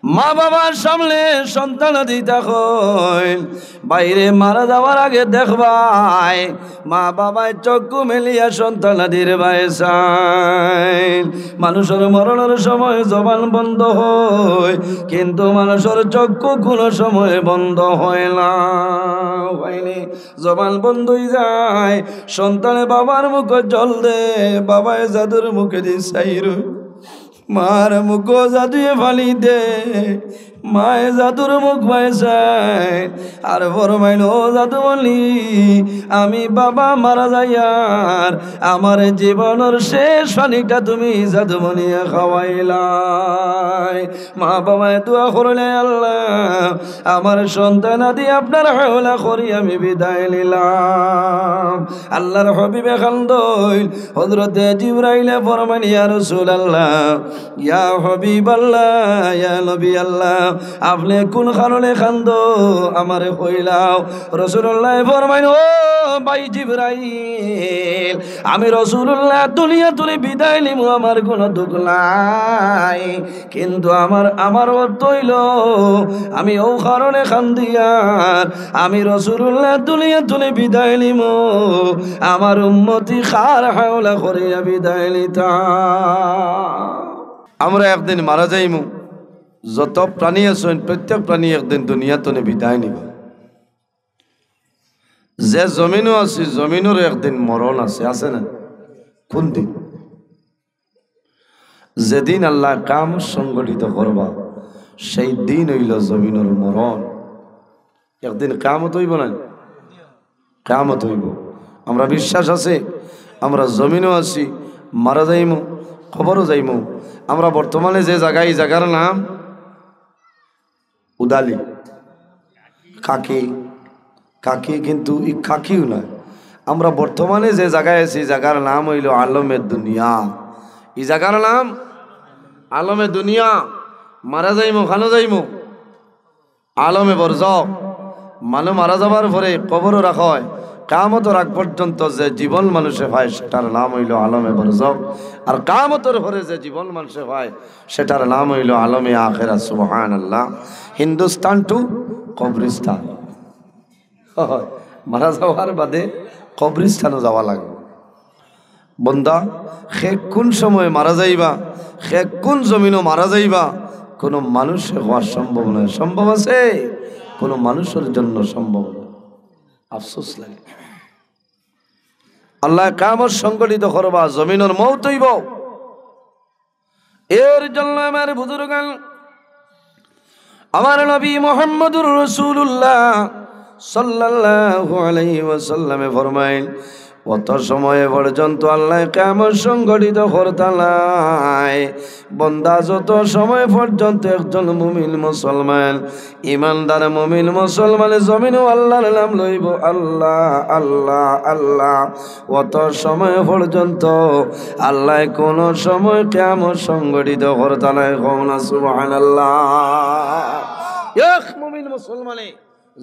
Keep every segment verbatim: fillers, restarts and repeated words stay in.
মা বাবার সামনে সন্তানাদি থাকইন, ভাইরে মারা যাওয়ার আগে দেখবায়, মা বাবায় চক্ষু মেলিয়া সন্তানাদির বায় চাইন। মানুষর মরণর সময় জবান বন্ধ হয়, কিন্তু মানুষর চক্ষু কোনো সময় বন্ধ হয় না। হয়নি? জবান বন্ধ হয়ে যায়। সন্তানে বাবার মুখো জল দে, বাবায় জাদুর মুখেদি চাইর। মার মুখো জাদুয়ে পানি দে, মায় জাদুর মুখ বায় চাইন। আর ফরমাইন, "ও জাদুমণি, আমি বাবা মারা যাইয়ার আমার জীবনর শেষ পানিটা তুমি জাদুমণিয়ে খাওয়াইলায়।" মা বাবায় দোয়া করলে, "আল্লাহ, আমার সন্তানাদি আপনার হাওলা করি আমি বিদায় নিলাম।" আল্লাহর হাবিবে কান্দইন। হযরতে জিবরাইলে ফরমাইন, "ইয়া রাসূলুল্লাহ, ইয়া হাবিবাল্লাহ, ইয়া নবী আল্লাহ, আপনে কোন কারণে কান্দো? আমারে কইলাও।" রাসূলুল্লায় ফরমাইন, "ও ভাই জিবরাইল, আমি রাসূলুল্লাহ দুনিয়া তুলি বিদায় নিমু, আমার কোনো দুঃখ নাই, কিন্তু আমার, আমার অর্থ হইল, আমি ও কারণে কান্দিয়ার, আমি রাসূলুল্লাহ দুনিয়া তুলি বিদায় নিমু, আমার উম্মতি কার হাওলা করিয়া বিদায় নিতা।" আমরা একদিন মারা যাইমু, যত প্রাণী আছইন, প্রত্যেক প্রাণী একদিন দুনিয়া তুলি বিদায় নিবা। যে জমিনো আছি, জমিনর একদিন মরণ আছে, আছে না? কোন দিন? যেদিন আল্লাহ কাম সংগঠিত করবা, সেই দিন হইল জমিনর মরণ। একদিন কামত হইব না? কামত হইব। আমরা বিশ্বাস আছে, আমরা জমিনো আছি, মারা যাইমু, কবরও যাইমু। আমরা বর্তমানে যে জায়গায়, এই জায়গার নাম উদালি, কাকি, কাকি, কিন্তু ই কাকিও নয়। আমরা বর্তমানে যে জায়গায় আছি, জায়গার নাম হইল আলমে দুনিয়া। ই জায়গার নাম আলমে দুনিয়া। মারা যাইমু, খানো যাইমু? আলমে বরজখ। মানুষ মারা যাবার পরে কবরও রাখা হয়। কামতর আগ পর্যন্ত যে জীবন মানুষে পায়, সেটার নাম হইল আলমে বরজখ। আর কামতর পরে যে জীবন মানুষে পায়, সেটার নাম হইল আলমে আখেরাত। সুবহানাল্লাহ। হিন্দুস্তান টু কবরিস্তান। মারা যাওয়ার বাদে কবরিস্তানও যাওয়া লাগবে। বন্দা, হে কোন সময় মারা যাইবা, হে কোন জমিনো মারা যাইবা, কোনো মানুষে হওয়া সম্ভব নয়। সম্ভব আছে? কোনো মানুষের জন্য সম্ভব নয়। আফসোস লাগে। আল্লাহ কামত সংগঠিত করবা, জমিনর মৌত হইব। এর জন্য আমার বুজুর্গান, আমার নবী মুহাম্মদুর রাসূলুল্লাহ সাল্লাল্লাহু আলাইহি ওয়াসাল্লামে ফরমাইন, অত সময় পর্যন্ত আল্লাহ কিয়ামত সংগঠিত করতা নায়। বন্দা, যত সময় পর্যন্ত একজন মুমিন মুসলমান, ইমানদার মুমিন মুসলমানে জমিনও আল্লাহর নাম লইব, আল্লাহ, আল্লাহ, আল্লাহ, অত সময় পর্যন্ত আল্লাহ কোনো সময় কিয়ামত সংগঠিত করতা নায়। কও না সুবহানাল্লাহ। এক মুমিন মুসলমানে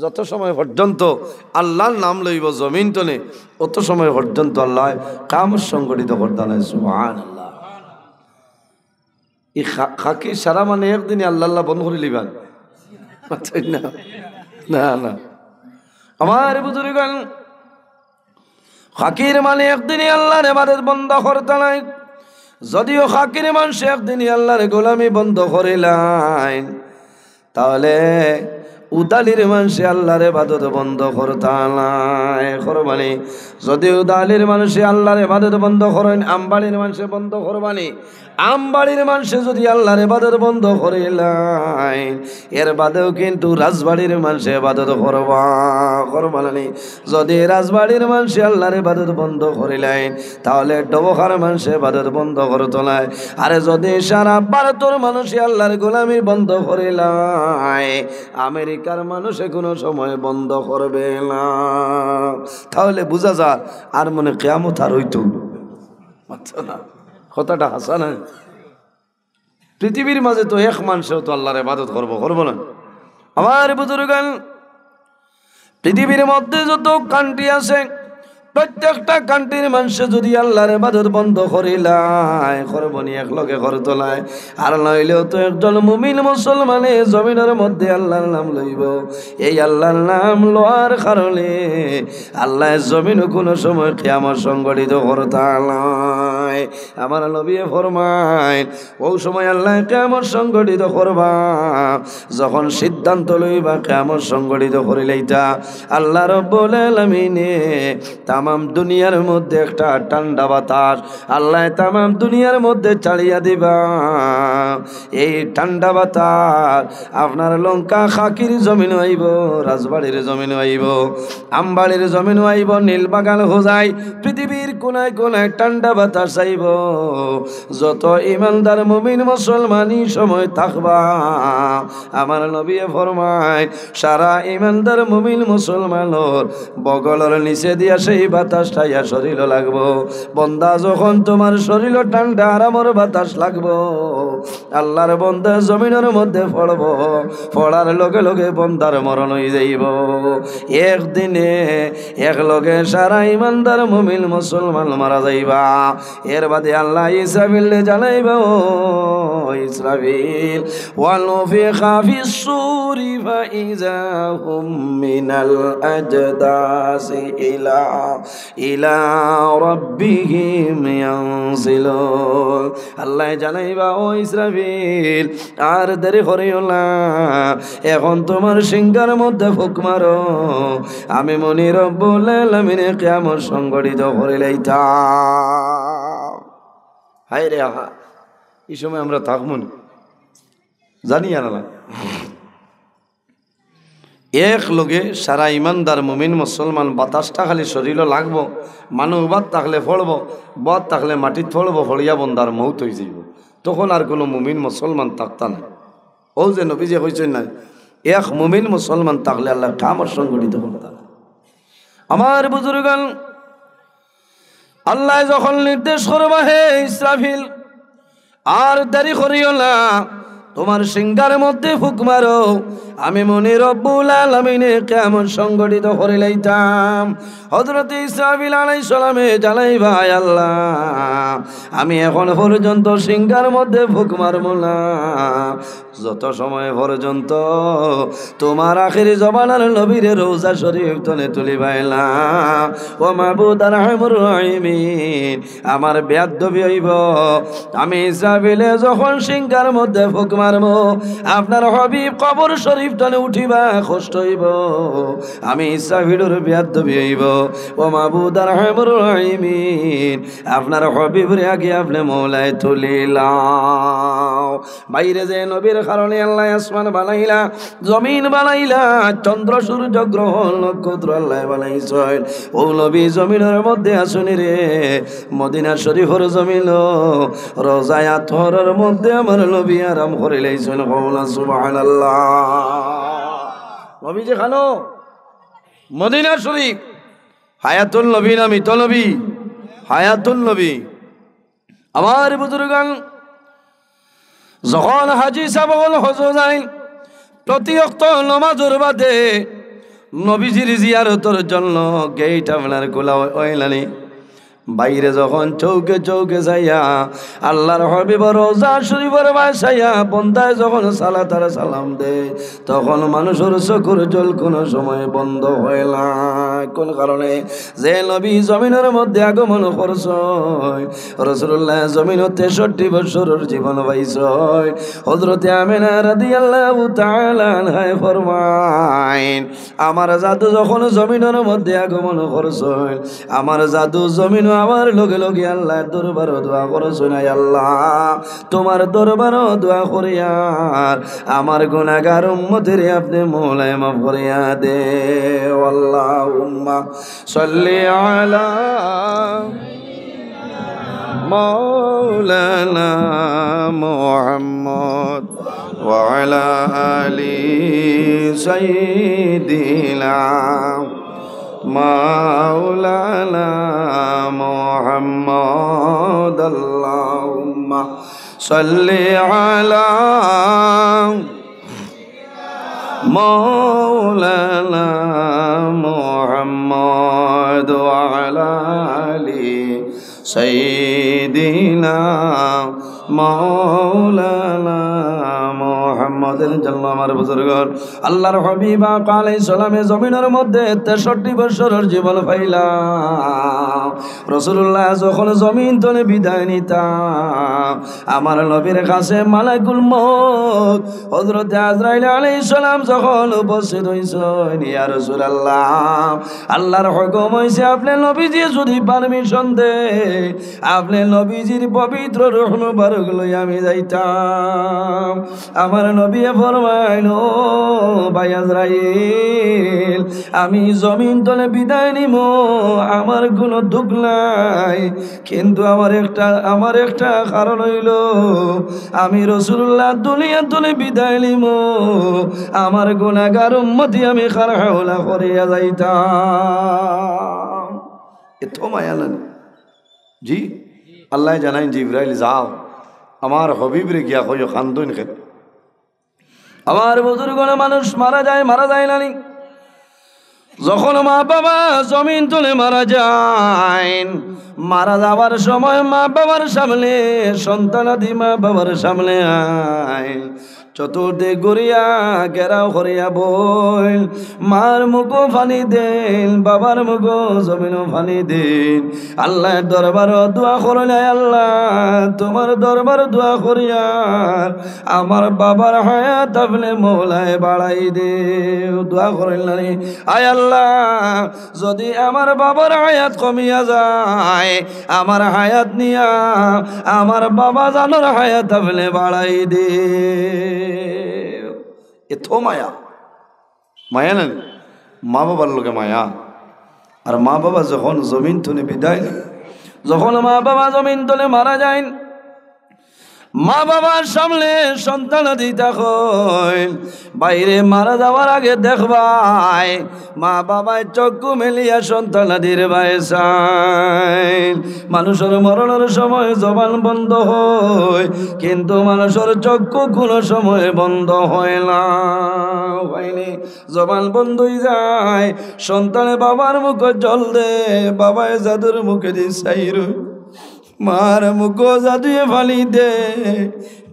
যত সময় পর্যন্ত আল্লাহর নাম লইব জমিন তনে, অত সময় পর্যন্ত আল্লাহ কিয়ামত সংগঠিত করতা নায়। সুবহানাল্লাহ। এই খা-, খাকি সারা মানে একদিনে আল্লাহ আল্লাহ বন্ধ করি লিবান। আচ্ছা, না, না, না। আমার বুজুর্গান, খাকির মানে একদিনে আল্লাহর ইবাদত বন্ধ করতা নায়। যদিও খাকির মানষে একদিনে আল্লাহর গোলামি বন্ধ করিলাইন, তাহলে উদালির মানষে আল্লাহর ইবাদত বন্ধ করতা নায়। করবা নি? যদি উদালির মানষে আল্লাহর ইবাদত বন্ধ করইন, আমবাড়ির মানষে বন্ধ করবা নি? আমবাড়ির মানষে যদি আল্লাহর ইবাদত বন্ধ করিলাইন, এর বাদেও কিন্তু রাজবাড়ির মানষে ইবাদত করবা, করবা না নি? যদি রাজবাড়ির মানষে আল্লাহর ইবাদত বন্ধ করিলাইন, তাহলে ডবখার মানষে ইবাদত বন্ধ করতা নায়। আরে যদি সারা ভারতর মানষে আল্লাহর গোলামি বন্ধ করিলায়, আমেরিকার মানষে কোনো সময় বন্ধ করবে না। তাহলে বুঝা যায়, আর মনে কিয়ামত আর হইতো। আচ্ছা না, কথাটা হাছা না? পৃথিবীর মাঝে তো এক মানষেও তো আল্লাহর ইবাদত করবো, করবো না? আমার বুজুর্গান, পৃথিবীর মধ্যে যত কান্ট্রি আছে, প্রত্যেকটা কান্ট্রির মানষে যুদি আল্লার ইবাদত বন্ধ করিলায়, করবনি একলগে করতলায়, আর নাইলেও তো একজন মুমিন মুসলমানে জমিনর মধ্যে আল্লার নাম লইবো। এই আল্লার নাম লওয়ার কারণে আল্লায় জমিনো কুনু সময় কিয়ামত সংঘটিত করতা নায়। আমার নবীয়ে ফরমাইন, অউ সময় আল্লায় কিয়ামত সংঘটিত করবা, যখন সিদ্ধান্ত লইবা কিয়ামত সংঘটিত করিলাইতা, আল্লাহ রব্বুল আলামিনে তামাম দুনিয়ার মধ্যে একটা ঠান্ডা বাতাস আল্লায় তামাম দুনিয়ার মধ্যে ছাড়িয়া দিবা। এই ঠান্ডা বাতাস আপনার লঙ্কা খাকির জমিনো আইবো, রাজবাড়ির জমিনো আইবো, আমবাড়ির জমিনো আইবো, নীলবাগান হোজাই, পৃথিবীর কোনায় কোনায় ঠান্ডা বাতাস আইবো। যত ইমানদার মুমিন মুসলমান ই সময় থাকবা, আমার নবীয়ে ফরমাইন, সারা ইমানদার মুমিন মুসলমানর বগলর নিচে দিয়া সেই বাতাসটা ইয়া শরীলো লাগবো। বন্দা, যখন তুমার শরীলো ঠান্ডা আরামর বাতাস লাগবো, আল্লার বন্দা জমিনর মধ্যে পড়বো, পড়ার লগে লগে বন্দার মরণ অইযাইবো। একদিনে একলগে সারা ইমানদার মুমিন মুসলমান মারা যাইবা। এর বাদে আল্লায় ইসরাফিলরে জানাইবা, ও ইসরাফিল, ونفخ في الصور فإذا هم من الأجداث إلى إلى ربهم ينسلون। আল্লায় জানাইবা, ও ইসরাফিল, আর দেরি করিও না, এখন তুমার সিংগার মধ্যে ফুক মারো, আমি মনি রব্বুল আলামিনে কিয়ামত সংঘটিত করিলাইতাম। হায় রে, আহা, ই সময় আমরা থাকমু নি? জানি আর না। একলগে সারা ইমানদার মুমিন মুসলমান বাতাসটা খালি শরীলো লাগবো, মানুষ উবাত থাকলে পড়বো, বওয়াত থাকলে মাটিত পড়বো, পড়িয়া বন্দার মউত অইযাইবো। তখন আর কুনু মুমিন মুসলমান থাকতা নায়। অউ যে নবীজিয়ে কইছইন না, এক মুমিন মুসলমান থাকলে আল্লায় কিয়ামত সংঘটিত করতা নায়। আমার বুজুর্গান, আল্লায় যখন নির্দেশ করবা, হে ইসরাফিল, আর দেরি করিও না, তুমার সিংগার মধ্যে ফুক মারো, আমি মনি রব্বুল আলামিনে কিয়ামত সংঘটিত করিলাইতাম। হযরতে ইসরাফিল আলাইহিস সালামে জানাইবা, আয় আল্লাহ, আমি এখন পর্যন্ত সিংগার মধ্যে ফুক মারমু না, যত সময় পর্যন্ত তুমার আখেরি জমানার নবীরে রওজা শরীফ তনে তুলিবায় না। ও মাবুদ আরহামুর রাহিমিন, আমার বেয়াদবি অইবো। আমি ইসরাফিলে যখন সিংগার মধ্যে ফুক মারমু, আপনার হাবিব কবর শরীফ তনে উঠিবা, কষ্ট অইবো। আমি ইসরাফিলর বেয়াদবি অইবো। ও মাবুদ আরহামুর রাহিমিন, আপনার হাবিবরে আগে আপনে মৌলায় তুলিলাও। বাইরে যে নবীর কারণে আল্লায় আসমান বানাইলা, জমিন বানাইলা, চন্দ্র, সূর্য, গ্রহ, নক্ষত্র আল্লায় বানাইছইন। অউ নবী জমিনর মধ্যে আছইন রে, মদিনা শরীফর জমিনো, রওজায়ে আতহরর মধ্যে আমার নবী আরাম করিলাইছইন। কও না সুবহানাল্লাহ। নবী যেখানো মদিনা শরীফ, হায়াতুন নবী না মৃত নবী? হায়াতুন নবী। আমার বুজুর্গান, যখন হাজি সাব অকল হজো যাইন, প্রতি ওয়াক্ত নমাজর বাদে নবীজির জিয়ারতর জন্য গেইট আপনার খোলা অয়, অয় না নি? বাইরে যখন চউখে চউখে চাইয়া আল্লার হাবিবর রওজা শরীফর বায় চাইয়া বন্দায় যখন সালাত আর সালাম দেয়, তখন মানুষর চকুর জল কুনু সময় বন্ধ অয় না। কুন কারণে? যে নবী জমিনর মধ্যে আগমন করছইন, রাসূলুল্লাহ জমিনো তেষট্টি বছরর জীবন পাইছইন। হযরতে আমিনা রাদিয়াল্লাহু তাআলা আনহায় ফরমাইন, আমার জাদু যখন জমিনর মধ্যে আগমন করছইন, আমার জাদু জমিনো আওয়ার লগে লগে আল্লার দরবারো দোয়া করছইন, আয় আল্লাহ, তুমার দরবারো দোয়া করিয়ার আমার গুনাগার উম্মতরে আপনে মৌলায় মাফ করিয়া দেও। আল্লাহুম্মা সাল্লি আলা মাওলানা মুহাম্মদ ওয়া আলা আলি সাইয়্যিদিনা মাওলানা মুহাম্মদ। আল্লাহুম্মা সাল্লি আলা মাওলানা মুহাম্মদ ওয়া আলা আলি সাইয়্যিদিনা মাওলানা মুহাম্মাদের জন্য। আমার বুজুর্গর, আল্লাহর হাবিব আকা আলাইহিস সালামে জমিনর মধ্যে তেষট্টি বছরর জীবন পাইলা। রাসূলুল্লাহ যখন জমিন তনে বিদায় নিতা, আমার নবীর কাছে মালাকুল মউত হযরতে আজরাইল আলাইহিস সালাম যখন উপস্থিত হইছইন, ইয়া রাসূলুল্লাহ, আল্লাহর হুকুম হইছে, আপনে নবীজি যদি permission দে, আপনে নবীজির পবিত্র রূহ মুবারক লই আমি যাইতাম। আমার নবীয়ে ফরমাইন, "ও ভাই আজরাইল, আমি জমিন তনে বিদায় নিমু, আমার কুনু দুখ নাই, কিন্তু আমার একটা, আমার একটা কারণ হইলো, আমি রাসূলুল্লাহ দুনিয়া তনে বিদায় নিমু, আমার গুনাহগার উম্মতি আমি কার হাওলা করিয়া যাইতাম।" এত মায়া লাগে। জি, আল্লায় জানাইন, "জিব্রাইল যাও, আমার হাবিবরে গিয়া কইও কান্দইন কেনে।" আমার বুজুর্গ, মানুষ মারা যায়, মারা যায় না নি? যখন মা বাবা জমিন তনে মারা যাইন, মারা যাওয়ার সময় মা বাবার সামনে সন্তানাদি মা বাবার সামনে আইন, চতুর্দিক ঘুরিয়া ঘেরাও করিয়া বইন, মার মুখো পানি দেইন, বাবার মুখো জমিনো পানি দেইন। আল্লাহর দরবারো দোয়া করইন, "আয় আল্লাহ, তুমার দরবারো দোয়া করিয়ার আমার বাবার হায়াত আপনে মওলায় বাড়াই দেও।" দোয়া করইন না নি, "আয় আল্লাহ, যদি আমার বাবার হায়াত কমিয়া যায়, আমার হায়াত নিয়া আমার বাবা জানর হায়াত আপনে বাড়াই দেও।" এত মায়া, মায়া না নি? মা বাবার লগে মায়া। আর মা বাবা যখন জমিন তনে বিদায় নেয়, যখন মা বাবা জমিন তনে মারা যাইন, মা বাবার সামনে সন্তানাদি থাকইন, বাইরে মারা যাওয়ার আগে দেখবায়, মা বাবায় চক্ষু মেলিয়া সন্তানাদির বায় চাইন। মানুষর মরণর সময় জবান বন্ধ হয়, কিন্তু মানুষর চক্ষু কুনু সময় বন্ধ হয় না, হয়নি? জবান বন্ধ হই যায়, সন্তানে বাবার মুখো জল দে, বাবায় জাদুর মুখেদি চাইর, মার মুখো জাদুয়ে পানি দে,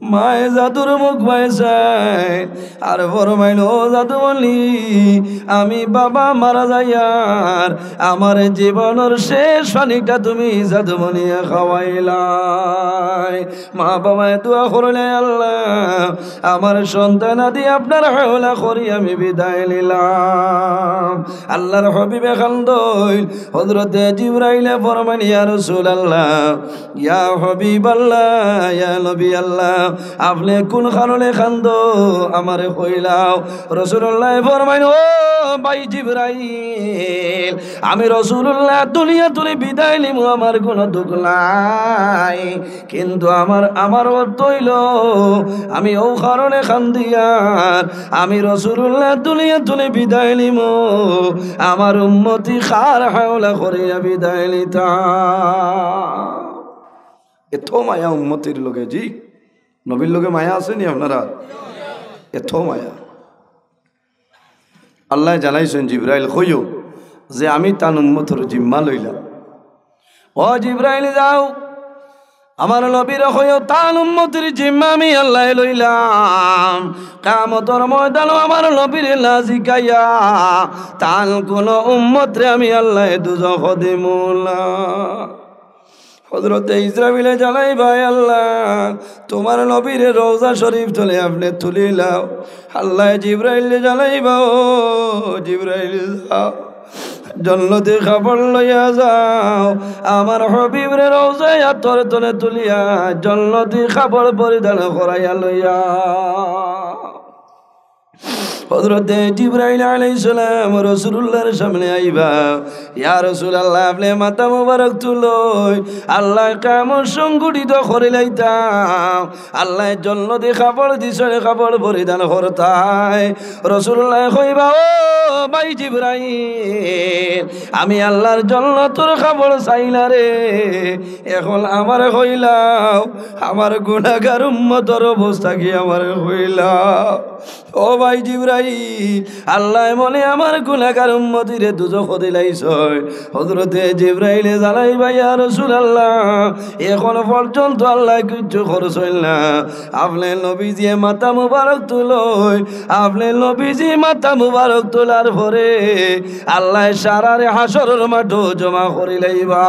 মায়ে জাদুর মুখ বায় চাইন, আর ফরমাইন, "ও জাদুমণি, আমি বাবা মারা যাইয়ার আমার জীবনর শেষ পানিটা তুমি জাদুমণিয়ে খাওয়াইলায়।" মা বাবায় দোয়া করইন, "আল্লাহ, আমার সন্তানাদি আপনার হাওলা করি আমি বিদায় নিলাম।" আল্লাহর হাবিবে কান্দইন, হযরতে জিব্রাইলে ফরমাইন, "ইয়া রাসূলুল্লাহ, ইয়া হাবিবাল্লাহ, ইয়া নবী আল্লাহ, আপনে কুন কারণে কান্দো? আমারে কইলাও।" রাসূলুল্লায় ফরমাইন, "ও ভাই জিব্রাইল, আমি রাসূলুল্লাহ দুনিয়া তনে বিদায় নিমু, আমার কুনু দুখ নাই, কিন্তু আমার, আমার অর্থ অইলো, আমি অউ কারণে কান্দিয়ার, আমি রাসূলুল্লাহ দুনিয়া তনে বিদায় নিমু, আমার উম্মতি কার হাওলা করিয়া বিদায় নিতা।" এত মায়া উম্মতির লগে, জি, নবীর লগে মায়া আছে নি আপনারার? এত মায়া। আল্লায় জানাইছইন, "জিব্রাইল কইও যে আমি তান উম্মতর জিম্মা লইলাম।" ও জিব্রাইল যাও, আমার নবীরে কইও তান উম্মতর জিম্মা আমি আল্লায় লইলাম। কিয়ামতর ময়দানো আমার নবীরে না জিকাইয়া তান কুনু উম্মতরে আমি আল্লায় দুজখো দিমু না। হযরতে ইসরাফিলে জানাইবা, "আয় আল্লাহ, তুমার নবীরে রওজা শরীফ তনে আপনে তুলিলাও।" আল্লায় জিব্রাইলরে জানাইবা, "ও জিব্রাইল, যাও, জন্নতি কাপড় লইয়া যাও, আমার হাবিবরে রওজায় আতর তনে তুলিয়া জন্নতি কাপড় পরিধান করাইয়া লইয়া।" হযরতে জিব্রাইল আলাইহিস সালাম রাসূলুল্লাহর সামনে আইবা, "ইয়া রাসূলুল্লাহ, আপনে মাথা মুবারক তুলইন, আল্লায় কিয়ামত সংঘটিত করিলাইতা, আল্লায় জন্নতি কাপড় দিছইন, কাপড় পরিধান করতায়।" রাসূলুল্লায় কইবা, "ও ভাই জিব্রাইল, আমি আল্লাহর জন্নতর কাপড় চাই না রে, এখন আমারে কইলাও, আমার গুনাহগার উম্মতর অবস্থা কি আমারে কইলাও।" ও ভাই জিব্রাইল, আল্লায় মনে আমার গুনাহগার উম্মতিরে দুজখো দিলাইছইন। হযরতে জিব্রাইলে জানাইবা, ইয়া রাসূলুল্লাহ, এখন পর্যন্ত আল্লায় কিচ্ছু করছইন না। আপনে নবীজিয়ে মাথা মুবারক তুলইন, আপনে নবীজি মাথা মুবারক তুলার পরে আল্লায় সারারে হাশরর মাঠো জমা করিলাইবা।